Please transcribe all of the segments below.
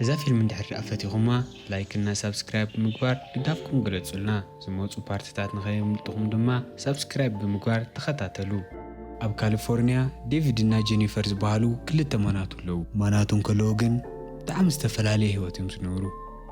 እዛ ፊልም እንድሕር ደኣ ፈቲኹማ፣ ላይክ እና ሳብስክራይብ ብምግባር ድጋፍኩም ግለጹልና። ዝመጹ ፓርትታት ንኸየምልጥኹም ድማ ሳብስክራይብ ብምግባር ተኸታተሉ። ኣብ ካሊፎርኒያ፣ ዴቪድ እና ጄኒፈር ዝበሃሉ ክልተ ማናቱ ኣለዉ። ማናቱ እንከለዉ ግን ብጣዕሚ ዝተፈላለየ ህይወት እዮም ዝነብሩ።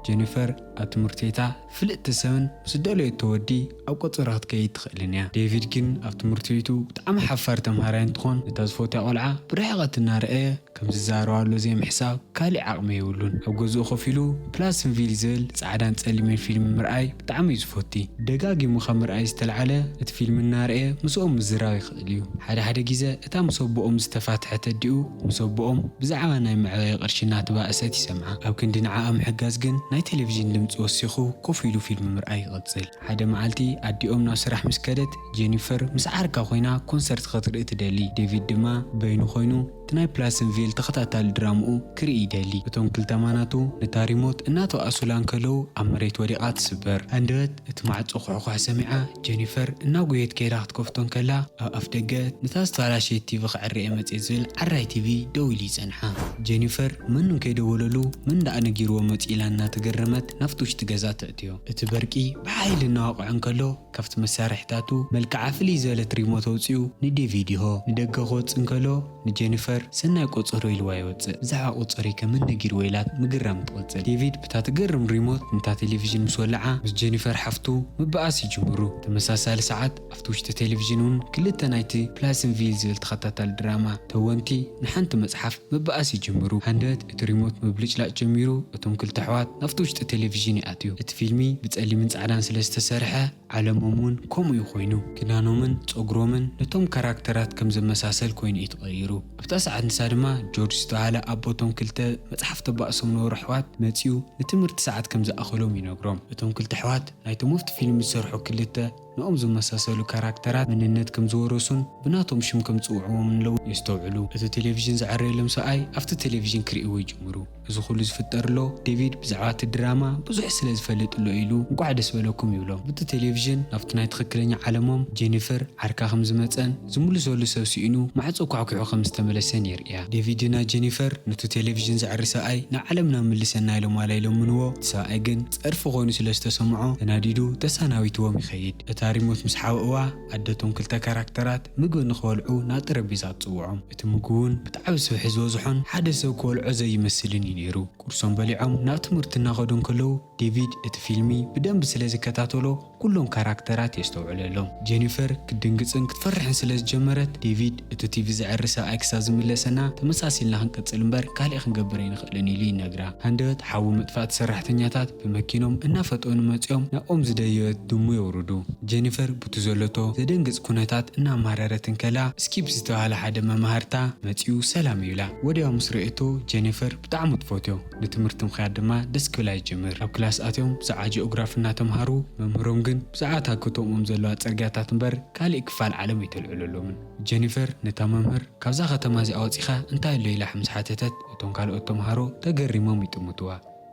ጄኒፈር ኣብ ትምህርቲ ቤታ ፍልጥቲ ሰብን ምስ ደለየቶ ወዲ ኣብ ቆጸራ ክትከይድ ትኽእልን እያ። ዴቪድ ግን ኣብ ትምህርቲ ቤቱ ብጣዕሚ ሓፋር ተምሃራይ እንትኾን፣ ነታ ዝፈትያ ቆልዓ ብርሕቐት እናረኣየ ከም ዝዛረባሉ ዘይምሕሳብ ካሊእ ዓቕሚ የብሉን። ኣብ ገዝኡ ኮፍ ኢሉ ፕላስንቪል ዝብል ጻዕዳን ጸሊምን ፊልም ምርኣይ ብጣዕሚ እዩ ዝፈቲ። ደጋጊሙ ካብ ምርኣይ ዝተልዓለ እቲ ፊልም እናረኣየ ምስኦም ምዝራብ ይኽእል እዩ። ሓደ ሓደ ግዜ እታ ምስ ኣቦኦም ዝተፋትሐት ኣዲኡ ምስ ኣቦኦም ብዛዕባ ናይ መዕበዪ ቅርሺ እናተባእሰት ይሰምዓ። ኣብ ክንዲ ንዓኣ ምሕጋዝ ግን ናይ ቴሌቪዥን ድምጺ ወሲኹ ኮፍ ኢሉ ፊልም ምርኣይ ይቕጽል። ሓደ መዓልቲ ኣዲኦም ናብ ስራሕ ምስ ከደት፣ ጄኒፈር ምስ ዓርካ ኮይና ኮንሰርት ክትርኢ ትደሊ። ዴቪድ ድማ በይኑ ኮይኑ እቲ ናይ ፕላስንቪል ተኸታታሊ ድራምኡ ክርኢ ይደሊ። እቶም ክልተ ማናቱ ነታ ሪሞት እናተባእሱላ እንከለዉ ኣብ መሬት ወዲቓ ትስበር። ሃንደበት እቲ ማዕጾ ኩሕኳሕ ሰሚዓ ጄኒፈር እናጎየት ከይዳ ክትከፍቶ እንከላ፣ ኣብ ኣፍ ደገ ነታ ዝተበላሸየት ቲቪ ክዕርየ መጽየ ዝብል ዓራይ ቲቪ ደው ኢሉ ይጸንሓ። ጄኒፈር መን ከይደወለሉ መን ደኣ ነጊርዎ መጽኡ ኢላ እናተገረመት ናብቲ ውሽጢ ገዛ ተእትዮ። እቲ በርቂ ብሓይሊ እናወቕዐ እንከሎ ካብቲ መሳርሒታቱ መልክዓ ፍልይ ዝበለት ሪሞት ኣውጺኡ ንዴቪድ ይሆ። ንደገ ክወጽእ እንከሎ ንጄኒፈር ሰናይ ቆጸሮ ኢልዋ ይወጽእ። ብዛዕባ ቆጸሮይ ከ መን ነጊርዎ ኢላ ምግራም ትቕጽል። ዴቪድ ብታ ትገርም ሪሞት ነታ ቴሌቪዥን ምስ ወለዓ ምስ ጄኒፈር ሓፍቱ ምብኣስ ይጅምሩ። ተመሳሳሊ ሰዓት ኣብቲ ውሽጢ ቴሌቪዥን እውን ክልተ ናይቲ ፕላስንቪል ዝብል ተኸታታሊ ድራማ ተወንቲ ንሓንቲ መጽሓፍ ምብኣስ ይጅምሩ። ሃንደበት እቲ ሪሞት ምብልጭላጭ ጀሚሩ እቶም ክልተ ኣሕዋት ናብቲ ውሽጢ ቴሌቪዥን ይኣትዩ። እቲ ፊልሚ ብጸሊምን ጻዕዳን ስለ ዝተሰርሐ ዓለሞም እውን ከምኡ እዩ ኮይኑ። ክዳኖምን ጸጉሮምን ነቶም ካራክተራት ከም ዘመሳሰል ኮይኑ እዩ ተቐይሩ። ኣብታ ሰዓት ንሳ ድማ ጆርጅ ዝተባህለ ኣቦ እቶም ክልተ መጽሓፍ ተባእሶም ነበሩ ኣሕዋት መጺኡ ንትምህርቲ ሰዓት ከም ዝኣኸሎም ይነግሮም። እቶም ክልተ ኣሕዋት ናይቶም ኣብቲ ፊልም ዝሰርሑ ክልተ ንኦም ዝመሳሰሉ ካራክተራት መንነት ከም ዝወረሱን ብናቶም ሽም ከም ዝጽውዕዎም ኣለዉ የስተውዕሉ። እቲ ቴሌቪዥን ዝዕረየሎም ሰብኣይ ኣብቲ ቴሌቪዥን ክርእይዎ ይጅምሩ። እዚ ኩሉ ዝፍጠር ኣሎ ዴቪድ ብዛዕባ እቲ ድራማ ብዙሕ ስለ ዝፈልጥ ኣሎ ኢሉ እንቋዕ ደስ በለኩም ይብሎም። ብቲ ቴሌቪዥን ናብቲ ናይ ትኽክለኛ ዓለሞም ጄኒፈር ዓርካ ከም ዝመጸን ዝምልሰሉ ሰብ ስኢኑ ማዕጾ ኳዕኪዑ ከም ዝተመለሰን የርእያ። ዴቪድ እና ጄኒፈር ነቲ ቴሌቪዥን ዘዕሪ ሰብኣይ ናብ ዓለምና ምልሰና ኢሎም ዋላ ይለምንዎ፣ እቲ ሰብኣይ ግን ጸርፊ ኮይኑ ስለ ዝተሰምዖ ተናዲዱ ተሳናቢትዎም ይኸይድ። እታ ሪሞት ምስ ሓወእዋ ኣደቶም ክልተ ካራክተራት ምግቢ ንኽበልዑ ናብ ጠረጴዛ ትጽውዖም። እቲ ምግቢ እውን ብጣዕሚ ስብሒ ዝበዝሖን ሓደ ሰብ ክበልዖ ዘይመስልን እዩ ነይሩ። ቁርሶም በሊዖም ናብ ትምህርቲ እናኸዱ እንከለዉ ዴቪድ እቲ ፊልሚ ብደንቢ ስለ ዝከታተሎ ኩሎም ካራክተራት የስተውዕለሎም። ጄኒፈር ክትድንግጽን ክትፈርሕን ስለ ዝጀመረት ዴቪድ እቲ ቲቪ ዘዕሪ ሰብኣይ ክሳብ ዝምለሰና ተመሳሲልና ክንቅጽል እምበር ካሊእ ክንገብር ኣይንኽእልን ኢሉ ይነግራ። ሃንደበት ሓዊ መጥፋእቲ ሰራሕተኛታት ብመኪኖም እናፈጠኑ መጺኦም ናብኦም ዝደየበት ድሙ የውርዱ። ጄኒፈር ቡቲ ዘለቶ ዘደንግጽ ኩነታት እናማረረት እንከላ ስኪፕ ዝተባህለ ሓደ መማህርታ መጺኡ ሰላም ይብላ። ወዲያው ምስ ረእየቶ ጄኒፈር ብጣዕሚ ትፈትዮ። ንትምህርቲ ምኽያድ ድማ ደስ ክብላ ይጅምር። ኣብ ክላስ ኣትዮም ብዛዕባ ጂኦግራፊ እናተምሃሩ መምህሮም ግን ብዛዕባ ታክቶምኦም ዘለዋ ጽርግያታት እምበር ካሊእ ክፋል ዓለም ኣይተልዕለሎምን። ጄኒፈር ነታ መምህር ካብዛ ከተማ እዚኣ ወጺኻ እንታይ ኣሎ ኢላ ምስ ሓተተት እቶም ካልኦት ተምሃሮ ተገሪሞም ይጥምትዋ።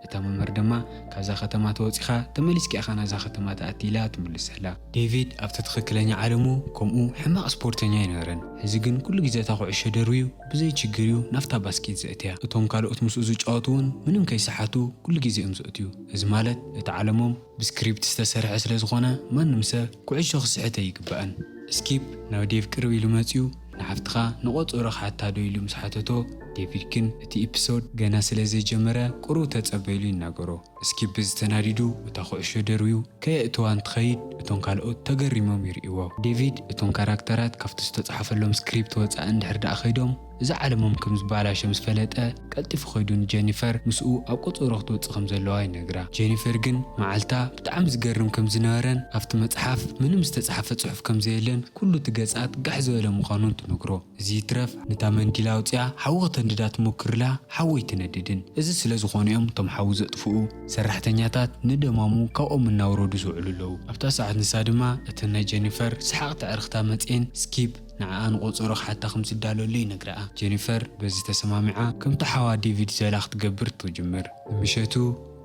እታ መምህር ድማ ካብዛ ከተማ ተወጺኻ ተመሊስካ ኢኻ ናዛ ከተማ ትኣቲ ኢላ ትምልሰላ። ዴቪድ ኣብቲ ትኽክለኛ ዓለሙ ከምኡ ሕማቕ ስፖርተኛ ኣይነበረን። ሕዚ ግን ኩሉ ግዜ እታ ኩዕሾ ደርብዩ ብዘይ ችግር እዩ ናብታ ባስኬት ዘእትያ። እቶም ካልኦት ምስኡ ዝጫወቱ እውን ምንም ከይሰሓቱ ኩሉ ግዜ እዮም ዘእትዩ። እዚ ማለት እቲ ዓለሞም ብስክሪፕት ዝተሰርሐ ስለ ዝኾነ ማንም ሰብ ኩዕሾ ክስሕት ኣይግባእን። ስኪፕ ናብ ዴቭ ቅርብ ኢሉ መጺኡ ንሓፍትኻ ንቆጸሮ ክሓታ ዶ ኢሉ ምስ ሓተቶ ዴቪድ ግን እቲ ኢፒሶድ ገና ስለ ዘይጀመረ ቁሩብ ተጸበ ኢሉ ይናገሮ። ስኪፕ ብዝተናዲዱ እታ ኩዕሾ ደርብዩ ከየእተዋ እንትኸይድ እቶም ካልኦት ተገሪሞም ይርእይዎ። ዴቪድ እቶም ካራክተራት ካብቲ ዝተጻሕፈሎም ስክሪፕት ወጻኢ እንድሕር ደኣ ከይዶም እዚ ዓለሞም ከም ዝበላሸ ምስ ፈለጠ ቀልጢፉ ከይዱ ንጀኒፈር ምስኡ ኣብ ቆጸሮ ክትወጽእ ከም ዘለዋ ይነግራ። ጀኒፈር ግን መዓልታ ብጣዕሚ ዝገርም ከም ዝነበረን ኣብቲ መጽሓፍ ምንም ዝተጻሕፈ ጽሑፍ ከም ዘየለን ኩሉ እቲ ገጻት ጋሕ ዝበለ ምዃኑን ትነግሮ። እዚ ይትረፍ ነታ መንዲል ኣውጺኣ ሓዊ ከተንድዳ ትሞክርላ ሓዊ ኣይትነድድን። እዚ ስለ ዝኾነ እዮም እቶም ሓዊ ዘጥፍኡ ሰራሕተኛታት ንደማሙ ካብኦም እናውረዱ ዝውዕሉ ኣለዉ። ኣብታ ሰዓት ንሳ ድማ እተን ናይ ጀኒፈር ሰሓቕቲ ኣዕርኽታ መጽኤን ስኪፕ ንዓኣ ንቆጸሮ ክሓታ ከም ዝዳለሉ ይነግርኣ። ጀኒፈር በዚ ተሰማሚዓ ከምቲ ሓዋ ዴቪድ ዝበላ ክትገብር ትጅምር። ንምሸቱ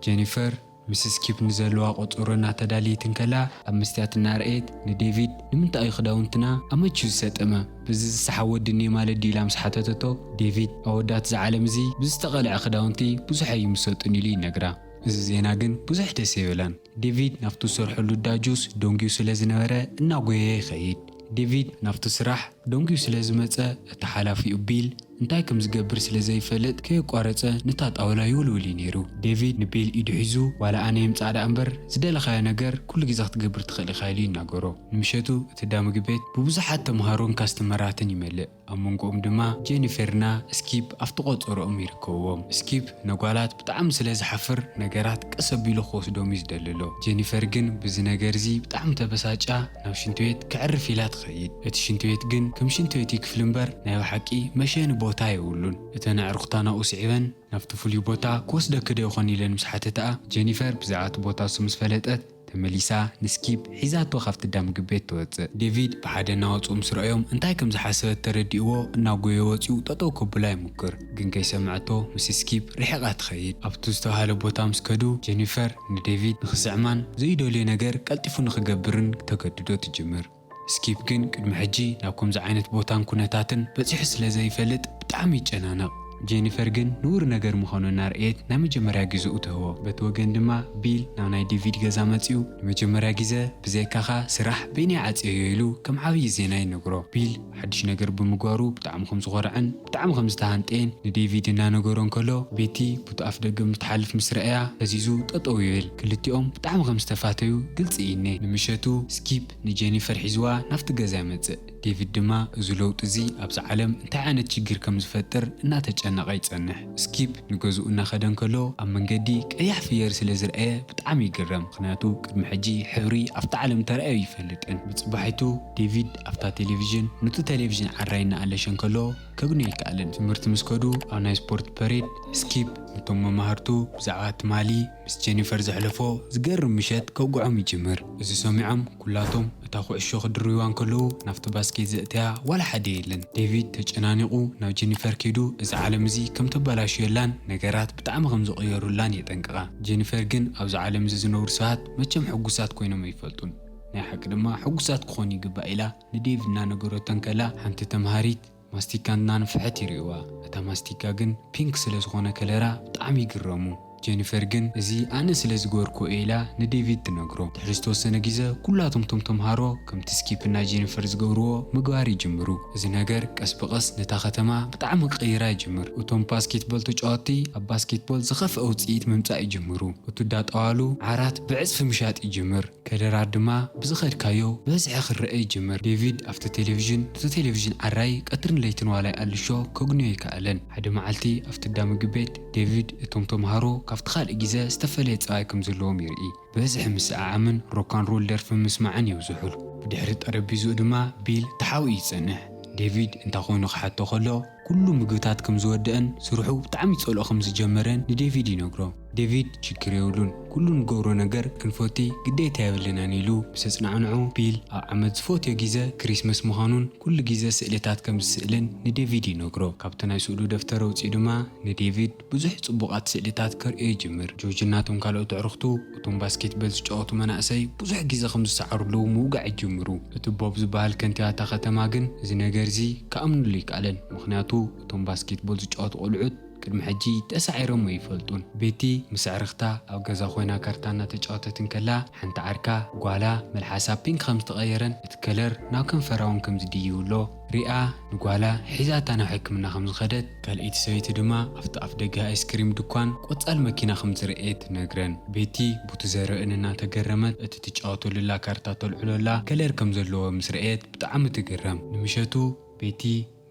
ጀኒፈር ምስ ስኪፕ ንዘለዋ ቆጸሮ እናተዳለየት እንከላ ኣብ መስትያት እናረኣየት ንዴቪድ፣ "ንምንታይ እዩ ክዳውንትና ኣመችዩ ዝሰጠመ? በዚ ዝሰሓብ ወዲ እኒኤ ማለት ድዩ?" ኢላ ምስ ሓተተቶ፣ ዴቪድ፣ "ኣወዳት እዚ ዓለም እዚ ብዝተቐልዐ ክዳውንቲ ብዙሕ ኣይምሰጡን" ኢሉ ይነግራ። እዚ ዜና ግን ብዙሕ ደስ ኣይበላን። ዴቪድ ናብቲ ዝሰርሐሉ እንዳ ጁስ ደንጉዩ ስለ ዝነበረ እናጎየየ ይኸይድ። ዴቪድ ናብቲ ስራሕ ደንጉዩ ስለ ዝመጸ፣ እቲ ሓላፊኡ ቢል እንታይ ከም ዝገብር ስለ ዘይፈልጥ ከየቋረጸ ነታ ጣውላ ይውልውል እዩ ነይሩ። ዴቪድ ንቢል ኢዱ ሒዙ፣ "ዋላ ኣነ የምጽኣ ደኣ እምበር ዝደለኻዮ ነገር ኩሉ ግዜ ክትገብር ትኽእል ኢኻ" ኢሉ ይናገሮ። ንምሸቱ እቲ እንዳ ምግቢ ቤት ብብዙሓት ተምሃሮን ካስተመራትን ይመልእ። ኣብ መንጎኦም ድማ ጄኒፈርና ስኪፕ ኣብቲ ቆጸሮኦም ይርከብዎም። ስኪፕ ነጓላት ብጣዕሚ ስለ ዝሓፍር ነገራት ቀስ ኣቢሉ ክወስዶም እዩ ዝደሊ ኣሎ። ጄኒፈር ግን ብዚ ነገር እዚ ብጣዕሚ ተበሳጫ ናብ ሽንቲ ቤት ከዕርፍ ኢላ ትኸይድ። እቲ ሽንቲ ቤት ግን ከም ሽንቲ ቤት እዩ ክፍሊ እምበር ናይ ብሓቂ መሸኒ ቦታ የብሉን። እተን ኣዕሩኽታ ናብኡ ስዒበን ናብቲ ፍሉይ ቦታ ክወስደኪ ዶ ይኾን ኢለን ምስ ሓተትኣ፣ ጄኒፈር ብዛዕባ እቲ ቦታ እሱ ምስ ፈለጠት ተመሊሳ ንስኪፕ ሒዛቶ ካብቲ እንዳ ምግቢ ቤት ትወጽእ። ዴቪድ ብሓደ እናወጽኡ ምስ ረኣዮም እንታይ ከም ዝሓሰበት ተረዲእዎ እናጎየ ወጺኡ ጠጠው ከብላ ይሙክር። ግን ከይሰምዐቶ ምስ ስኪፕ ርሒቓ ትኸይድ። ኣብቲ ዝተባህለ ቦታ ምስ ከዱ ጄኒፈር ንዴቪድ ንኽስዕማን ዘይደልዮ ነገር ቀልጢፉ ንኽገብርን ተገድዶ ትጅምር። ስኪፕ ግን ቅድሚ ሕጂ ናብ ከምዚ ዓይነት ቦታን ኩነታትን በጺሑ ስለ ዘይፈልጥ ብጣዕሚ ይጨናነቕ። ጄኒፈር ግን ንቡር ነገር ምዃኑ እናርኣየት ናይ መጀመርያ ግዜኡ ትህቦ። በቲ ወገን ድማ ቢል ናብ ናይ ዴቪድ ገዛ መጺኡ ንመጀመርያ ግዜ ብዘይካኻ ስራሕ በይነይ ዓጽየዮ ኢሉ ከም ዓብዪ ዜና ይነግሮ። ቢል ሓድሽ ነገር ብምግባሩ ብጣዕሚ ከም ዝኾርዐን ብጣዕሚ ከም ዝተሃንጠየን ንዴቪድ እናነገሮ እንከሎ፣ ቤቲ ቡቲ ኣፍ ደገ ምስ ትሓልፍ ምስ ረኣያ ፈዚዙ ጠጠው ይብል። ክልቲኦም ብጣዕሚ ከም ዝተፋተዩ ግልጺ እዩ እኔ። ንምሸቱ ስኪፕ ንጄኒፈር ሒዝዋ ናብቲ ገዛ ይመጽእ። ዴቪድ ድማ እዚ ለውጢ እዚ ኣብዚ ዓለም እንታይ ዓይነት ሽግር ከም ዝፈጥር እናተጨነቐ ይጸንሕ። ስኪፕ ንገዝኡ እናኸደ እንከሎ ኣብ መንገዲ ቀያሕ ፍየር ስለ ዝረኣየ ብጣዕሚ ይግረም። ምኽንያቱ ቅድሚ ሕጂ ሕብሪ ኣብቲ ዓለም ተራእዩ ኣይፈልጥን። ብጽባሒቱ ዴቪድ ኣብታ ቴሌቪዥን ነቲ ቴሌቪዥን ዓራይ እናኣለሸ እንከሎ ከግንዮ ኣይከኣለን። ትምህርቲ ምስ ከዱ ኣብ ናይ ስፖርት ፐሬድ ስኪፕ ነቶም መማህርቱ ብዛዕባ ትማሊ ምስ ጄኒፈር ዘሕለፎ ዝገርም ምሸት ከውግዖም ይጅምር። እዚ ሰሚዖም ኩላቶም እታ ኩዕሾ ክድርብዋ እንከለዉ ናብቲ ባስኬት ዘእተያ ዋላ ሓደ የለን። ዴቪድ ተጨናኒቑ ናብ ጄኒፈር ከይዱ እዚ ዓለም እዚ ከም ተበላሽየላን ነገራት ብጣዕሚ ከም ዝቕየሩላን የጠንቅቓ። ጄኒፈር ግን ኣብዚ ዓለም እዚ ዝነብሩ ሰባት መቸም ሕጉሳት ኮይኖም ኣይፈልጡን። ናይ ሓቂ ድማ ሕጉሳት ክኾኑ ይግባእ ኢላ ንዴቪድ እናነገረቶ እንከላ ሓንቲ ተምሃሪት ማስቲካ እናነፍሐት ይርእይዋ። እታ ማስቲካ ግን ፒንክ ስለ ዝኾነ ከለራ ብጣዕሚ ይግረሙ። ጄኒፈር ግን እዚ ኣነ ስለ ዝገበርኩ እየ ኢላ ንዴቪድ ትነግሮ። ድሕሪ ዝተወሰነ ግዜ ኩላቶም ቶም ተምሃሮ ከምቲ ስኪፕ እና ጄኒፈር ዝገብርዎ ምግባር ይጅምሩ። እዚ ነገር ቀስ ብቐስ ነታ ከተማ ብጣዕሚ ክቕይራ ይጅምር። እቶም ባስኬትቦል ተጫወትቲ ኣብ ባስኬትቦል ዝኸፍአ ውፅኢት ምምፃእ ይጅምሩ። እቱ ዳጠዋሉ ዓራት ብዕፅፊ ምሻጥ ይጅምር። ከለራት ድማ ብዝኸድካዮ ብብዝሒ ክረአ ይጅምር። ዴቪድ ኣብቲ ቴሌቪዥን፣ እቲ ቴሌቪዥን ዓራይ ቀትርን ለይትን ዋላ ይኣልሾ ከግንዮ ኣይከኣለን። ሓደ መዓልቲ ኣብቲ እንዳ ምግቢ ቤት ዴቪድ እቶም ተምሃሮ ካብቲ ካልእ ግዜ ዝተፈለየ ጸባይ ከም ዘለዎም ይርኢ። ብብዝሒ ምስዕዓምን ሮካን ሮል ደርፊ ምስማዕን የብዝሑሉ። ብድሕሪ ጠረጴዝኡ ድማ ቢል ተሓቢኡ ይጸንሕ። ዴቪድ እንታይ ኮይኑ ክሓቶ ከሎ፣ ኩሉ ምግብታት ከም ዝወደአን ስርሑ ብጣዕሚ ይጸልኦ ከም ዝጀመረን ንዴቪድ ይነግሮ። ዴቪድ ሽግር የብሉን፣ ኩሉ ንገብሮ ነገር ክንፈቲ ግዴታ የብልናን ኢሉ ምስ ኣጽናንዖ፣ ቢል ኣብ ዓመት ዝፈትዮ ግዜ ክሪስመስ ምዃኑን ኩሉ ግዜ ስእልታት ከም ዝስእልን ንዴቪድ ይነግሮ። ካብቲ ናይ ስእሉ ደፍተር ኣውጺኡ ድማ ንዴቪድ ብዙሕ ጽቡቓት ስእልታት ከርእዮ ይጅምር። ጆርጅ እናቶም ካልኦት ኣዕሩኽቱ እቶም ባስኬትበል ዝጫወቱ መናእሰይ ብዙሕ ግዜ ከም ዝሰዓሩ ኣለዉ ምውጋዕ ይጅምሩ። እቲ ቦብ ዝበሃል ከንቲባ እታ ከተማ ግን እዚ ነገር እዚ ክኣምንሉ ኣይከኣለን። ምኽንያቱ እቶም ባስኬትቦል ዝጫወቱ ቆልዑት ቅድሚ ሕጂ ተሳዒሮም ኣይፈልጡን። ቤቲ ምስ ኣዕርኽታ ኣብ ገዛ ኮይና ካርታ እናተጫወተት እንከላ ሓንቲ ዓርካ ጓላ መልሓሳ ፒንክ ከም ዝተቐየረን እቲ ከለር ናብ ከንፈራ እውን ከም ዝድይብሎ ሪኣ ንጓላ ሒዛታ ናብ ሕክምና ከም ዝኸደት፣ ካልኣይቲ ሰበይቲ ድማ ኣብቲ ኣፍ ደገ ኣይስክሪም ድኳን ቆጻል መኪና ከም ዝረኣየት ትነግረን። ቤቲ ቡቲ ዘርእን እናተገረመት እቲ ትጫወተሉላ ካርታ ተልዕሎላ ከለር ከም ዘለዎ ምስ ረኣየት ብጣዕሚ ትግረም። ንምሸቱ ቤቲ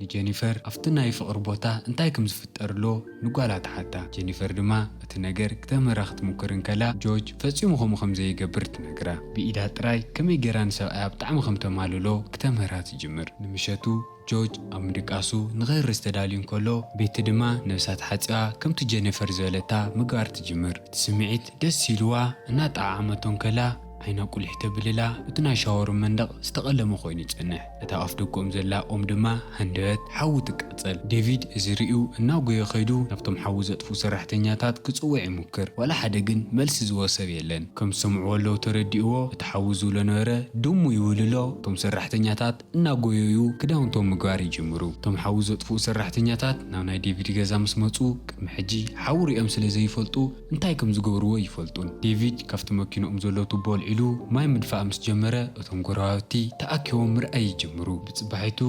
ንጄኒፈር ኣብቲ ናይ ፍቕሪ ቦታ እንታይ ከም ዝፍጠር ኣሎ ንጓላ ትሓታ። ጄኒፈር ድማ እቲ ነገር ክተምህራ ክትሙክር እንከላ ጆርጅ ፈጺሙ ከምኡ ከም ዘይገብር ትነግራ። ብኢዳ ጥራይ ከመይ ገይራ ንሰብኣያ ብጣዕሚ ከም ተማልሎ ክተምህራ ትጅምር። ንምሸቱ ጆርጅ ኣብ ምድቃሱ ንኸርስ ተዳልዩ እንከሎ ቤቲ ድማ ነብሳ ተሓጺባ ከምቲ ጄኒፈር ዝበለታ ምግባር ትጅምር። እቲ ስምዒት ደስ ኢልዋ እናጠዓዓመቶ እንከላ ዓይና ቁሊሕ ተብል ኢላ እቲ ናይ ሻወር መንደቕ ዝተቐለመ ኮይኑ ይጸንሕ። እታ ኣፍ ደገኦም ዘላ ኦም ድማ ሃንደበት ሓዊ ትቃጸል። ዴቪድ እዚ ርእዩ እናጎየ ከይዱ ናብቶም ሓዊ ዘጥፍኡ ሰራሕተኛታት ክጽውዕ ይሙክር። ዋላ ሓደ ግን መልሲ ዝህቦ ሰብ የለን። ከም ዝሰምዕዎ ኣለዉ ተረዲእዎ እቲ ሓዊ ዝብሎ ነበረ ድሙ ይብል ኣሎ። እቶም ሰራሕተኛታት እናጎየዩ ክዳውንቶም ምግባር ይጅምሩ። እቶም ሓዊ ዘጥፍኡ ሰራሕተኛታት ናብ ናይ ዴቪድ ገዛ ምስ መጹ ቅድሚ ሕጂ ሓዊ ሪኦም ስለ ዘይፈልጡ እንታይ ከም ዝገብርዎ ይፈልጡን። ዴቪድ ካብቲ መኪንኦም ዘሎ ቱቦ ኣልዒሉ ማይ ምድፋእ ምስ ጀመረ እቶም ጎረባብቲ ተኣኪቦም ምርኣይ ይጅምሩ። ብጽባሒቱ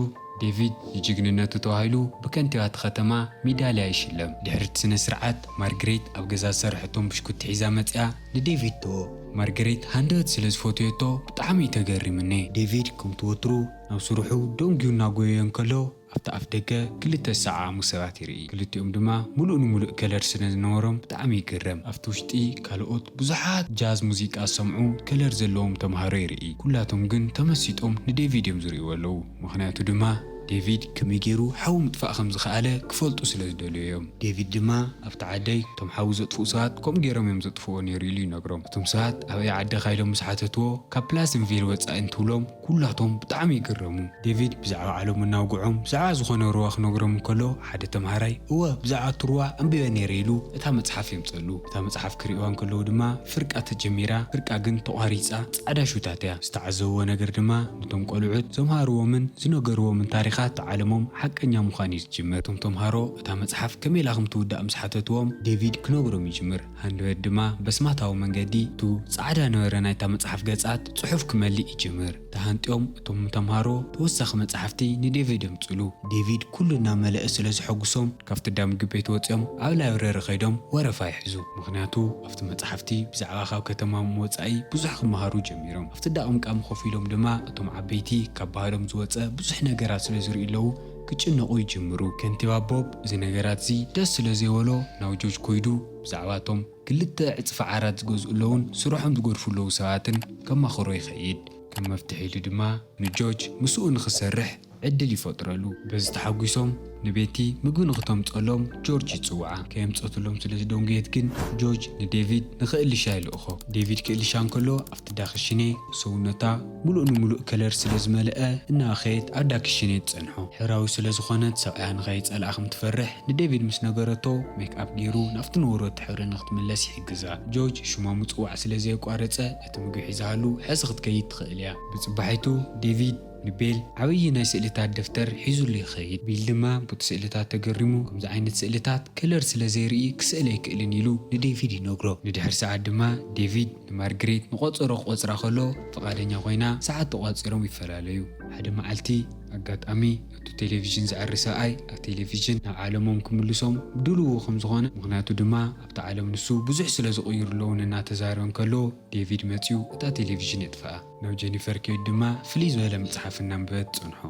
ዴቪድ ንጅግንነቱ ተባሂሉ ብከንቲባ እቲ ከተማ ሚዳልያ ይሽለም። ድሕሪ እቲ ስነ ስርዓት ማርግሬት ኣብ ገዛ ዝሰርሐቶም ብሽኩቲ ሒዛ መጺኣ ንዴቪድ ትህቦ። ማርግሬት ሃንደበት ስለ ዝፈትየቶ ብጣዕሚ እዩ ተገሪምኒ። ዴቪድ ከምቲ ወትሩ ናብ ስርሑ ደንጊዩ እናጎየየ እንከሎ ኣብቲ ኣፍ ደገ ክልተ ዝሰዓዓሙ ሰባት ይርኢ። ክልቲኦም ድማ ምሉእ ንምሉእ ከለር ስለ ዝነበሮም ብጣዕሚ ይግረም። ኣብቲ ውሽጢ ካልኦት ብዙሓት ጃዝ ሙዚቃ ዝሰምዑ ከለር ዘለዎም ተምሃሮ ይርኢ። ኩላቶም ግን ተመሲጦም ንዴቪድ እዮም ዝርእይዎ ኣለዉ። ምኽንያቱ ድማ ዴቪድ ከመይ ገይሩ ሓዊ ምጥፋእ ከም ዝኸኣለ ክፈልጡ ስለ ዝደለዩ እዮም። ዴቪድ ድማ ኣብቲ ዓደይ እቶም ሓዊ ዘጥፍኡ ሰባት ከምኡ ገይሮም እዮም ዘጥፍዎ ነይሩ ኢሉ ይነግሮም። እቶም ሰባት ኣበይ ዓዲ ኢኻ ኢሎም ምስ ሓተትዎ ካብ ፕላስንቪል ወጻኢ እንትብሎም ኩላቶም ብጣዕሚ ይግረሙ። ዴቪድ ብዛዕባ ዓለሙ እናውግዖም ብዛዕባ ዝኾነ ሩባ ክነግሮም እንከሎ ሓደ ተምሃራይ እወ ብዛዕባ እቲ ሩባ ኣንቢበ ነይረ ኢሉ እታ መጽሓፍ የምጸሉ። እታ መጽሓፍ ክርእይዋ እንከለዉ ድማ ፍርቃ ተጀሚራ ፍርቃ ግን ተቋሪጻ ጻዕዳ ሹታት እያ። ዝተዓዘብዎ ነገር ድማ ነቶም ቆልዑት ዘምሃርዎምን ዝነገርዎምን ታሪኻት ዓለሞም ሓቀኛ ምዃን እዩ ዝጅምር። እቶም ተምሃሮ እታ መጽሓፍ ከመይ ኢላ ከም ትውዳእ ምስ ሓተትዎም ዴቪድ ክነግሮም ይጅምር። ሃንደበት ድማ በስማታዊ መንገዲ እቱ ጻዕዳ ነበረ ናይታ መጽሓፍ ገጻት ጽሑፍ ክመልእ ይጅምር። ተሃንጥዮም እቶም ተምሃሮ ተወሳኺ መጽሓፍቲ ንዴቪድ የምጽሉ። ዴቪድ ኩሉ እናመለአ ስለ ዘሐጉሶም ካብቲ እንዳ ምግቢ ቤት ወጺኦም ኣብ ላይብረሪ ከይዶም ወረፋ ይሕዙ። ምኽንያቱ ኣብቲ መጽሓፍቲ ብዛዕባ ካብ ከተማ ወጻኢ ብዙሕ ክመሃሩ ጀሚሮም። ኣብቲ እንዳ ቅምቃም ኮፍ ኢሎም ድማ እቶም ዓበይቲ ካብ ባህሎም ዝወጸ ብዙሕ ነገራት ስለ ዝርእዩ ኣለዉ ክጭነቑ ይጅምሩ። ከንቲባ ቦብ እዚ ነገራት እዚ ደስ ስለ ዘይበሎ ናብ ጆርጅ ኮይዱ ብዛዕባቶም ክልተ ዕጽፊ ዓራት ዝገዝኡ ኣለዉን ስርሖም ዝገድፉ ኣለዉ ሰባትን ከማኽሮ ይኸይድ። ከም መፍትሒ ኢሉ ድማ ንጆርጅ ምስኡ ንኽሰርሕ ዕድል ይፈጥረሉ። በዚ ተሓጒሶም ንቤቲ ምግቢ ንኽተምጸሎም ጆርጅ ይጽውዓ። ከየምጸትሎም ስለ ዝደንጎየት ግን ጆርጅ ንዴቪድ ንኽእልሻ ይልእኾ። ዴቪድ ክእልሻ እንከሎ ኣብቲ ዳክሽኔ ሰውነታ ምሉእ ንምሉእ ከለር ስለ ዝመልአ እናኸየት ኣብ ዳክሽኔ ትጸንሖ። ሕብራዊ ስለ ዝኾነት ሰብኣያ ንኸይጸልኣ ከም ትፈርሕ ንዴቪድ ምስ ነገረቶ ሜክኣፕ ገይሩ ናብቲ ንውረቱ ሕብሪ ንኽትምለስ ይሕግዛ። ጆርጅ ሽማ ምጽዋዕ ስለ ዘየቋረጸ እቲ ምግቢ ሒዛሉ ሕዚ ክትከይድ ትኽእል እያ። ብጽባሒቱ ዴቪድ ንቤል ዓብዪ ናይ ስእልታት ደፍተር ሒዙሉ ይኸይድ። ቢል ድማ በቲ ስእልታት ተገሪሙ ከምዚ ዓይነት ስእልታት ከለር ስለ ዘይርኢ ክስእል ኣይክእልን ኢሉ ንዴቪድ ይነግሮ። ንድሕሪ ሰዓት ድማ ዴቪድ ንማርግሬት ንቆጸሮ ክቆጽራ ከሎ ፍቓደኛ ኮይና ሰዓት ተቋጺሮም ይፈላለዩ። ሓደ መዓልቲ ኣጋጣሚ እቲ ቴሌቪዥን ዘዕሪ ሰብኣይ ኣብ ቴሌቪዥን ናብ ዓለሞም ክምልሶም ድልዉ ከም ዝኾነ ምኽንያቱ ድማ ኣብቲ ዓለም ንሱ ብዙሕ ስለ ዝቕይሩ ኣለውን እናተዛረበ እንከሎ ዴቪድ መጺኡ እታ ቴሌቪዥን የጥፍኣ። ናብ ጀኒፈር ከይዱ ድማ ፍልይ ዝበለ መጽሓፍ እናንበበት ትጸንሖ።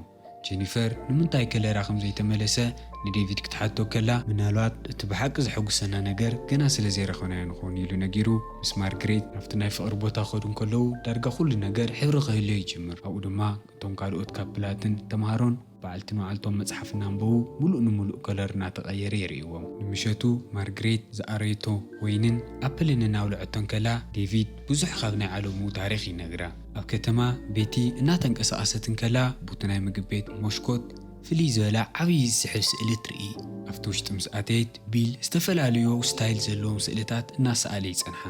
ጀኒፈር ንምንታይ ከለራ ከም ዘይተመለሰ ንዴቪድ ክትሓቶ ከላ ምናልባት እቲ ብሓቂ ዘሐጉሰና ነገር ገና ስለ ዘይረኸብናዮ ንኸውን ኢሉ ነጊሩ ምስ ማርግሬት ናብቲ ናይ ፍቕሪ ቦታ ክኸዱ እንከለዉ ዳርጋ ኩሉ ነገር ሕብሪ ክህልዮ ይጅምር። ኣብኡ ድማ እቶም ካልኦት ካፕላትን ተምሃሮን በዓልቲ ንባዕልቶም መጽሓፍ እናንበቡ ምሉእ ንምሉእ ከለር እናተቐየረ የርእይዎም። ንምሸቱ ማርግሬት ዝኣረየቶ ወይንን ኣፕልን እናብልዐቶ እንከላ ዴቪድ ብዙሕ ካብ ናይ ዓለሙ ታሪኽ ይነግራ። ኣብ ከተማ ቤቲ እናተንቀሳቐሰት እንከላ ቡቲ ናይ ምግቢ ቤት ሞሽኮት ፍልይ ዝበለ ዓብዪ ዝስሕብ ስእሊ ትርኢ። ኣብቲ ውሽጢ ምስ ኣተየት ቢል ዝተፈላለዩ ስታይል ዘለዎም ስእልታት እናሰኣለ ይጸንሓ።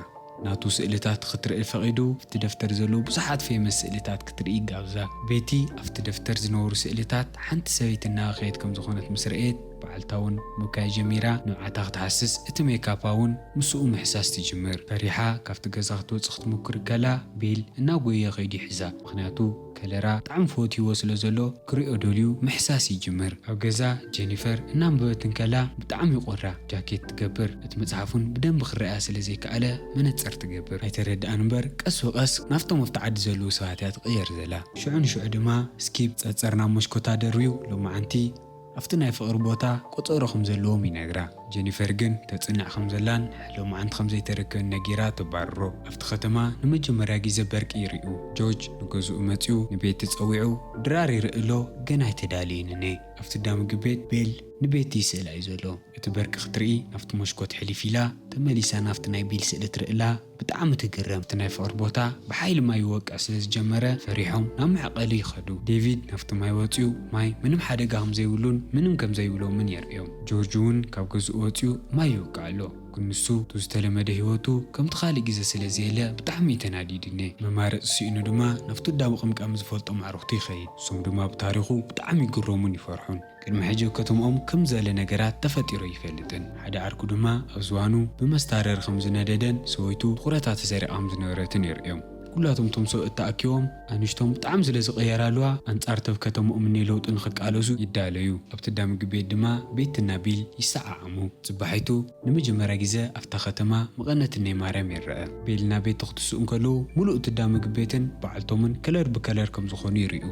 ናቱ ስእልታት ክትርኢ ፈቒዱ ኣብቲ ደፍተር ዘለዉ ብዙሓት ፌመስ ስእልታት ክትርኢ ይጋብዛ። ቤቲ ኣብቲ ደፍተር ዝነበሩ ስእልታት ሓንቲ ሰበይቲ እናበኸየት ከም ዝኾነት ምስ ረእየት በዓልታ እውን ምብካይ ጀሚራ። ንብዓታ ክትሓስስ እቲ ሜካፓ እውን ምስኡ ምሕሳስ ትጅምር። ፈሪሓ ካብቲ ገዛ ክትወፅእ ክትሙክር ከላ ቤል እናጎየ ከይዱ ይሕዛ። ምኽንያቱ ከለራ ብጣዕሚ ፈትይዎ ስለ ዘሎ ክሪኦ ደልዩ ምሕሳስ ይጅምር። ኣብ ገዛ ጀኒፈር እናንበበት እንከላ ብጣዕሚ ይቆራ። ጃኬት ትገብር። እቲ መጽሓፍ እውን ብደንቢ ክረኣያ ስለ ዘይከኣለ መነጸር ትገብር። ኣይተረድኣን እምበር ቀስ ብቐስ ናብቶም ኣብቲ ዓዲ ዘለዉ ሰባት እያ ትቕየር ዘላ። ሽዑ ንሽዑ ድማ ስኪፕ ጸጸር ናብ መሽኮታ ደርብዩ ሎማዓንቲ ኣብቲ ናይ ፍቕሪ ቦታ ቆጸሮ ከም ዘለዎም ይነግራ። ጀኒፈር ግን ተጽንዕ ከም ዘላን ሎማዓንቲ ከም ዘይተረከብን ነጊራ ተባርሮ። ኣብቲ ከተማ ንመጀመርያ ግዜ በርቂ ይርእዩ። ጆርጅ ንገዝኡ መጺኡ ንቤቲ ጸዊዑ ድራር ይርኢ ኣሎ፣ ግን ኣይተዳልየንን እየ። ኣብቲ ዳ ምግቢ ቤት ቤል ንቤቲ ይስእላ እዩ ዘሎ። እቲ በርቂ ክትርኢ ናብቲ መስኮት ሕልፍ ኢላ ተመሊሳ ናብቲ ናይ ቤል ስእሊ ትርእላ። ብጣዕሚ ትግረም። እቲ ናይ ፍቕሪ ቦታ ብሓይሊ ማይ ይወቅዕ ስለ ዝጀመረ ፈሪሖም ናብ መዕቐሊ ይኸዱ። ዴቪድ ናብቲ ማይ ወፂኡ ማይ ምንም ሓደጋ ከም ዘይብሉን ምንም ከም ዘይብሎምን የርእዮም። ጆርጅ እውን ካብ ገዝኡ ወፂኡ ማይ ይወቅዕ ኣሎ። ግን ንሱ እቲ ዝተለመደ ህይወቱ ከምቲ ካልእ ግዜ ስለ ዘየለ ብጣዕሚ እዩ ተናዲድኒ። መማረፂ ስኢኑ ድማ ናብቲ ዳ ምቕምቃም ዝፈልጦ ማዕርኽቱ ይኸይድ። እሶም ድማ ብታሪኹ ብጣዕሚ ይግረሙን ይፈርሑን። ቅድሚ ሕጂ ኣብ ከተምኦም ከም ዘለ ነገራት ተፈጢሩ ይፈልጥን ሓደ ዓርኩ ድማ ኣብ ዝባኑ ብመስታረር ከም ዝነደደን ሰበይቱ ትኹረታ ተሰሪቓ ከም ዝነበረትን የርእዮም። ኩላቶም እቶም ሰብኡት ተኣኪቦም ኣንሽቶም ብጣዕሚ ስለ ዝቐየራ ኣለዋ ኣንጻር ተብ ከተምኦም እኒ ለውጢ ንኽቃለሱ ይዳለዩ። ኣብቲ ዳ ምግቢ ቤት ድማ ቤትና ቢል ይሰዓዓሙ። ጽባሒቱ ንመጀመርያ ግዜ ኣብታ ከተማ መቐነት እነይ ማርያም ይረአ። ቤልና ቤት ክትስኡ እንከለዉ ሙሉእ እቲ ዳ ምግቢ ቤትን በዓልቶምን ከለር ብከለር ከም ዝኾኑ ይርእዩ።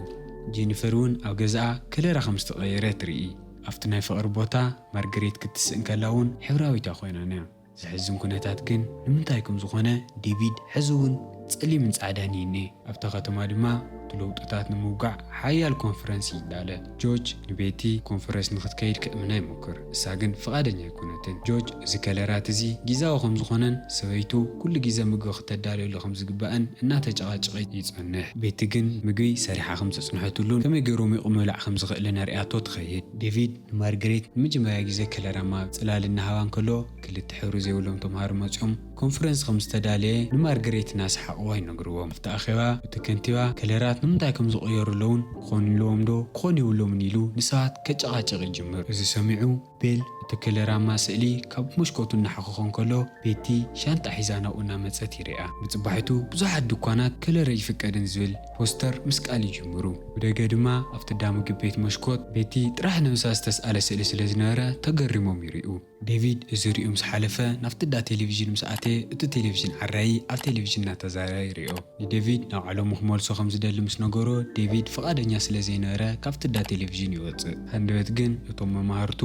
ጄኒፈር እውን ኣብ ገዛኣ ከለራ ከም ዝተቐየረ ትርኢ። ኣብቲ ናይ ፍቕሪ ቦታ ማርገሬት ክትስእ እንከላ እውን ሕብራዊታ ኮይና ነያ። ዘሕዝን ኩነታት ግን ንምንታይ ከም ዝኾነ ዴቪድ ሕዚ እውን ጸሊምን ጻዕዳን ይኔ። ኣብታ ከተማ ድማ እቲ ለውጥታት ንምውጋዕ ሓያል ኮንፈረንስ ይዳለ። ጆርጅ ንቤቲ ኮንፈረንስ ንክትከይድ ክእምና ይሞክር፣ እሳ ግን ፍቓደኛ ኣይኮነትን። ጆርጅ እዚ ከለራት እዚ ጊዛዊ ከም ዝኾነን ሰበይቱ ኩሉ ግዜ ምግቢ ክተዳልየሉ ከም ዝግባእን እናተጨቓጨቐ ይጸንሕ። ቤቲ ግን ምግቢ ሰሪሓ ከም ዘጽንሐትሉን ከመይ ገይሩ ሞይቑ ምብላዕ ከም ዝኽእልን ኣርእያቶ ትኸይድ። ዴቪድ ንማርገሬት ንመጀመርያ ግዜ ከለራማ ጽላል እናሃባ እንከሎ ክልተ ሕብሪ ዘይብሎም ተምሃሮ መጺኦም ኮንፈረንስ ከም ዝተዳለየ ንማርገሬት እናሰሓቕዋ ይነግርዎም። ኣብቲ ኣኼባ እቲ ከንቲባ ከለራት ንምንታይ ከም ዝቕየሩ ኣለውን ክኾኑ ኣለዎም ዶ ክኾኑ የብሎምን ኢሉ ንሰባት ከጨቓጭቕ ይጅምር። እዚ ሰሚዑ ቤል እቲ ከለራማ ስእሊ ካብ መስኮቱ እናሓኸኾ እንከሎ ቤቲ ሻንጣ ሒዛ ናብኡ እናመጸት ይርኣ። ብጽባሒቱ ብዙሓት ድኳናት ከለር ኣይፍቀድን ዝብል ፖስተር ምስቃል ይጅምሩ። ብደገ ድማ ኣብቲ ዳ ምግቢ ቤት መስኮት ቤቲ ጥራሕ ነብሳ ዝተስኣለ ስእሊ ስለ ዝነበረ ተገሪሞም ይርእዩ። ዴቪድ እዚ ሪኡ ምስ ሓለፈ ናብቲ ዳ ቴሌቪዥን ምስ ኣተየ እቲ ቴሌቪዥን ዓራዪ ኣብ ቴሌቪዥን እናተዛረበ ይርእዮ። ንዴቪድ ናብ ዓለሙ ክመልሶ ከም ዝደሊ ምስ ነገሮ ዴቪድ ፍቓደኛ ስለ ዘይነበረ ካብቲ ዳ ቴሌቪዥን ይወጽእ። ሃንደበት ግን እቶም መማህርቱ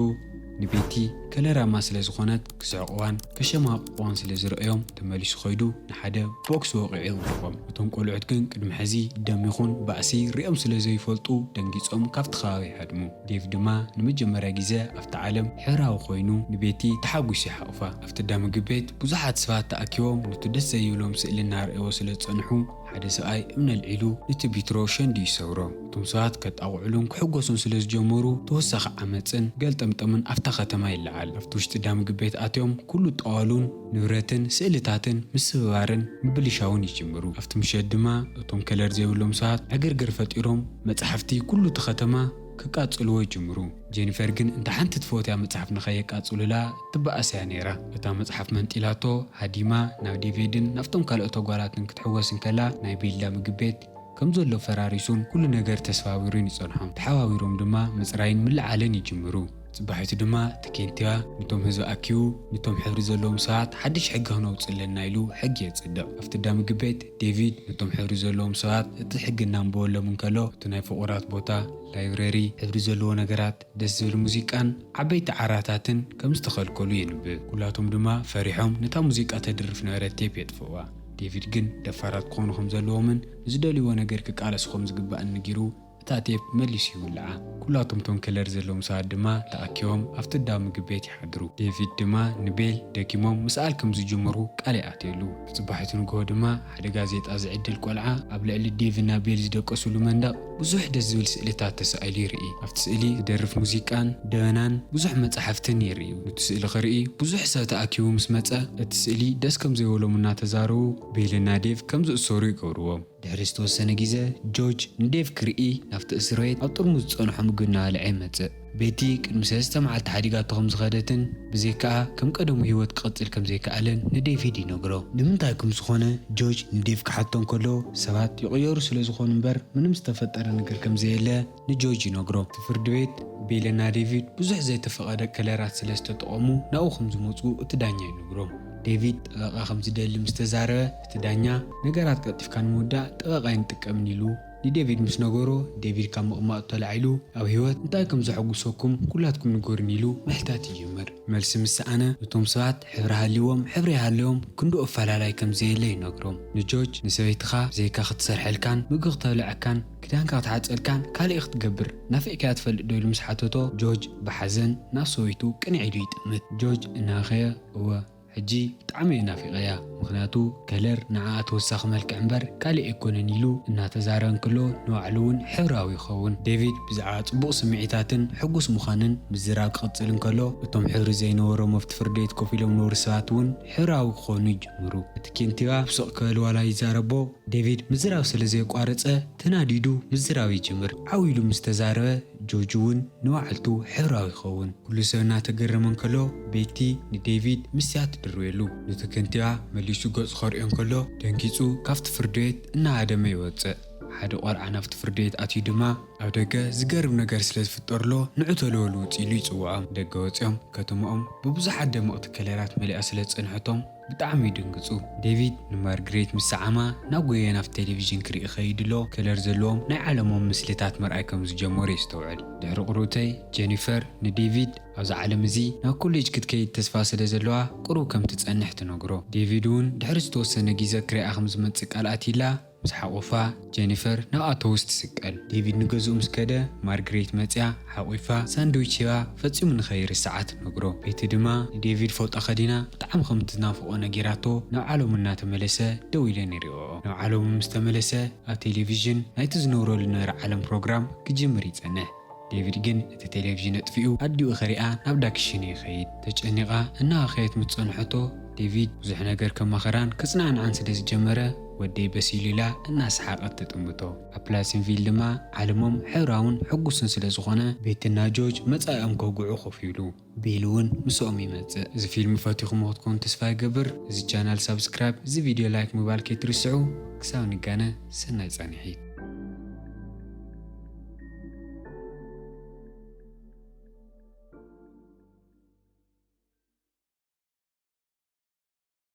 ንቤቲ ከለራማ ስለ ዝኾነት ክስሕቕዋን ከሸማቕቕዋን ስለ ዝረኣዮም ተመሊሱ ከይዱ ንሓደ ቦክስ ወቒዑ ይወድቖም። እቶም ቆልዑት ግን ቅድሚ ሕዚ ደም ይኹን ባእሲ ሪኦም ስለ ዘይፈልጡ ደንጊጾም ካብቲ ከባቢ ይሃድሙ። ዴቭ ድማ ንመጀመርያ ግዜ ኣብቲ ዓለም ሕብራዊ ኮይኑ ንቤቲ ተሓጒሱ ይሓቑፋ። ኣብቲ ዳ ምግቢ ቤት ብዙሓት ሰባት ተኣኪቦም ነቲ ደስ ዘይብሎም ስእሊ እናረኣይዎ ስለ ዝጸንሑ ሓደ ሰብኣይ እምኒ ኣልዒሉ ነቲ ቢትሮ ሸንዲ ይሰብሮ። እቶም ሰባት ከጣቕዑሉን ክሕጎሱን ስለ ዝጀመሩ ተወሳኺ ዓመጽን ገልጠምጠምን ኣብታ ከተማ ይለዓል። ኣብቲ ውሽጢ ዳ ምግቢ ቤት ኣትዮም ኩሉ ጠዋሉን ንብረትን ስእልታትን ምስብባርን ምብልሻውን ይጅምሩ። ኣብቲ ምሸት ድማ እቶም ከለር ዘይብሎም ሰባት ዕግርግር ፈጢሮም መጻሕፍቲ ኩሉ እቲ ከተማ ክቃጽልዎ ይጅምሩ። ጄኒፈር ግን እንተ ሓንቲ ትፈትያ መጽሓፍ ንኸየቃጽሉላ ትበኣስ እያ ነይራ። እታ መጽሓፍ መንጢላቶ ሃዲማ ናብ ዴቪድን ናብቶም ካልኦት ኣጓላትን ክትሕወስ እንከላ ናይ ቤላ ምግቢ ቤት ከም ዘሎ ፈራሪሱን ኩሉ ነገር ተሰባቢሩን ይጸንሖም። ተሓባቢሮም ድማ ምጽራይን ምልዓልን ይጅምሩ። ጽባሒቱ ድማ እቲ ኬንቲባ ነቶም ህዝቢ ኣኪቡ ነቶም ሕብሪ ዘለዎም ሰባት ሓድሽ ሕጊ ክነውጽእ ኣለና ኢሉ ሕጊ የጽድቕ። ኣብቲ ዳ ምግቢ ቤት ዴቪድ ነቶም ሕብሪ ዘለዎም ሰባት እቲ ሕጊ እናንበበሎም እንከሎ እቲ ናይ ፍቑራት ቦታ፣ ላይብረሪ፣ ሕብሪ ዘለዎ ነገራት፣ ደስ ዝብል ሙዚቃን ዓበይቲ ዓራታትን ከም ዝተኸልከሉ የንብብ። ኩላቶም ድማ ፈሪሖም ነታ ሙዚቃ ተድርፍ ነበረት ቴፕ የጥፍእዋ። ዴቪድ ግን ደፋራት ክኾኑ ከም ዘለዎምን ንዝደልይዎ ነገር ክቃለሱ ከም ዝግባእን ነጊሩ እታ ቴፕ መሊሱ ይውልዓ። ኩላቶም እቶም ከለር ዘለዎም ሰባት ድማ ተኣኪቦም ኣብቲ ዳ ምግቢ ቤት ይሓድሩ። ዴቪድ ድማ ንቤል ደኪሞም ምስኣል ከም ዝጅምሩ ቃል ይኣትየሉ። ብጽባሒቱ ንግሆ ድማ ሓደ ጋዜጣ ዝዕድል ቆልዓ ኣብ ልዕሊ ዴቭና ቤል ዝደቀሱሉ መንደቕ ብዙሕ ደስ ዝብል ስእልታት ተሳኢሉ ይርኢ። ኣብቲ ስእሊ ዝደርፍ ሙዚቃን ደበናን ብዙሕ መጻሕፍትን ይርእዩ። ነቲ ስእሊ ክርኢ ብዙሕ ሰብ ተኣኪቡ ምስ መጸ እቲ ስእሊ ደስ ከም ዘይበሎም እናተዛረቡ ቤልና ዴቭ ከም ዝእሰሩ ይገብርዎም። ድሕሪ ዝተወሰነ ግዜ ጆርጅ ንዴቭ ክርኢ ናብቲ እስር ቤት ኣብ ጥርሙዝ ዝጸንሖ ምግቢ እናበልዐ ይመጽእ። ቤቲ ቅድሚ ሰለስተ መዓልቲ ሓዲጋቶ ከም ዝኸደትን ብዘይካኣ ከም ቀደሙ ህይወት ክቕጽል ከም ዘይከኣለን ንዴቪድ ይነግሮ። ንምንታይ ከም ዝኾነ ጆርጅ ንዴቭ ክሓቶ እንከሎ ሰባት ይቕየሩ ስለ ዝኾኑ እምበር ምንም ዝተፈጠረ ነገር ከም ዘየለ ንጆርጅ ይነግሮ። እቲ ፍርዲ ቤት ቤልና ዴቪድ ብዙሕ ዘይተፈቐደ ከለራት ስለ ዝተጠቐሙ ናብኡ ከም ዝመጹ እቲ ዳኛ ይነግሮ። ዴቪድ ጠበቓ ከም ዝደሊ ምስ ተዛረበ፣ እቲ ዳኛ፣ "ነገራት ቀልጢፍካ ንምውዳእ ጠበቓ ኣይንጥቀምን" ኢሉ ንዴቪድ ምስ ነገሮ፣ ዴቪድ ካብ ምቕማጡ ተላዒሉ፣ "ኣብ ህይወት እንታይ ከም ዘሐጉሰኩም ኩላትኩም ንገሩኒ" ኢሉ ምሕታት ይጅምር። መልሲ ምስ ሰኣነ፣ ነቶም ሰባት ሕብሪ ሃልይዎም ሕብሪ ይሃልዮም ክንድኡ ኣፈላላይ ከም ዘየለ ይነግሮም። ንጆርጅ፣ "ንሰበይትኻ ብዘይካ ክትሰርሐልካን ምግቢ ክተብልዐካን ክዳንካ ክትሓጸልካን ካልእ ክትገብር ናፊቕካያ ትፈልጥ ዶ?" ኢሉ ምስ ሓተቶ፣ ጆርጅ ብሓዘን ናብ ሰበይቱ ቅንዕ ኢሉ ይጥምት። ጆርጅ እናኸየ፣ "እወ፣ ሕጂ ብጣዕሚ እየ ናፊቐያ፣ ምኽንያቱ ከለር ንዓኣ ተወሳኺ መልክዕ እምበር ካልእ ኣይኮነን" ኢሉ እናተዛረበ እንከሎ፣ ንባዕሉ እውን ሕብራዊ ይኸውን። ዴቪድ ብዛዕባ ጽቡቕ ስምዒታትን ሕጉስ ምዃንን ምዝራብ ክቕጽል እንከሎ፣ እቶም ሕብሪ ዘይነበሮም ኣብቲ ፍርድ ቤት ኮፍ ኢሎም ዝነበሩ ሰባት እውን ሕብራዊ ክኾኑ ይጅምሩ። እቲ ኬንቲባ ስቕ ክብል ዋላ ይዛረቦ፣ ዴቪድ ምዝራብ ስለ ዘየቋረጸ ተናዲዱ ምዝራብ ይጅምር። ዓው ኢሉ ምስ ተዛረበ፣ ጆርጅ እውን ንባዕልቱ ሕብራዊ ይኸውን። ኩሉ ሰብ እናተገረመ እንከሎ፣ ቤቲ ንዴቪድ ምስያ ትድርብየሉ። ነቲ ከንቲባ መሊሱ ገጹ ከርእዮ እንከሎ፣ ደንጊጹ ካብቲ ፍርድ ቤት እናሃደመ ይወጽእ። ሓደ ቆልዓ ናብቲ ፍርድ ቤት ኣትዩ ድማ፣ ኣብ ደገ ዝገርም ነገር ስለ ዝፍጠርሎ፣ "ንዑ ተለወሉ ውጽእ" ኢሉ ይጽውዖም። ደገ ወጺኦም፣ ከተማኦም ብብዙሓት ደመቕቲ ከለራት መሊኣ ስለ ዝጸንሐቶም፣ ብጣዕሚ ይድንግጹ። ዴቪድ ንማርግሬት ምስ ሰዓማ፣ ናብ ጎየ ናብቲ ቴሌቪዥን ክርኢ ይኸይድ ኣሎ፣ ከለር ዘለዎም ናይ ዓለሞም ምስልታት ምርኣይ ከም ዝጀመሩ የስተውዕል። ድሕሪ ቁሩብተይ፣ ጀኒፈር ንዴቪድ፣ "ኣብዚ ዓለም እዚ ናብ ኮሌጅ ክትከይድ ተስፋ ስለ ዘለዋ፣ ቁሩብ ከም ትጸንሕ ትነግሮ።" ዴቪድ እውን ድሕሪ ዝተወሰነ ግዜ ክሪኣ ከም ዝመጽእ ቃል ኣትይላ፣ ምስ ሓቑፋ፣ ጀኒፈር ናብ ኣውቶቡስ ትስቀል። ዴቪድ ንገዝኡ ምስ ከደ፣ ማርግሬት መጽያ ሓቑፋ ሳንድዊች ሂባ፣ ፈጺሙ ንኸይርስዓ ትነግሮ። ቤቲ ድማ ንዴቪድ ፎጣ ከዲና ብጣዕሚ ከም ትናፍቖ ነጊራቶ፣ ናብ ዓለሙ እናተመለሰ ደው ኢለን ይሪኦኦ። ናብ ዓለሙ ምስ ተመለሰ፣ ኣብ ቴሌቪዥን ናይቲ ዝነብረሉ ዝነበረ ዓለም ፕሮግራም ክጅምር ይጸንሕ። ዴቪድ ግን እቲ ቴሌቪዥን ኣጥፊኡ ኣዲኡ ከሪኣ ናብ ዳክሽን ይኸይድ። ተጨኒቓ እናኸየት ምስ ጸንሐቶ፣ ዴቪድ ብዙሕ ነገር ከማኸራን ክጽናዕንዓን ስለ ዝጀመረ፣ "ወደይ በሲሉ" ኢላ እናሰሓቐት ትጥምቶ። ኣብ ፕላሲንቪል ድማ ዓለሞም ሕብራውን ሕጉስን ስለ ዝኾነ፣ ቤትና ጆርጅ መጻኢኦም ከውግዑ ኮፍ ይብሉ። ቤል እውን ምስኦም ይመጽእ። እዚ ፊልም ፈቲኹሞ ክትኮኑ ተስፋ ይገብር። እዚ ቻናል ሳብስክራይብ፣ እዚ ቪድዮ ላይክ ምባል ከይትርስዑ። ክሳብ ንጋነ፣ ሰናይ ጻንሒት።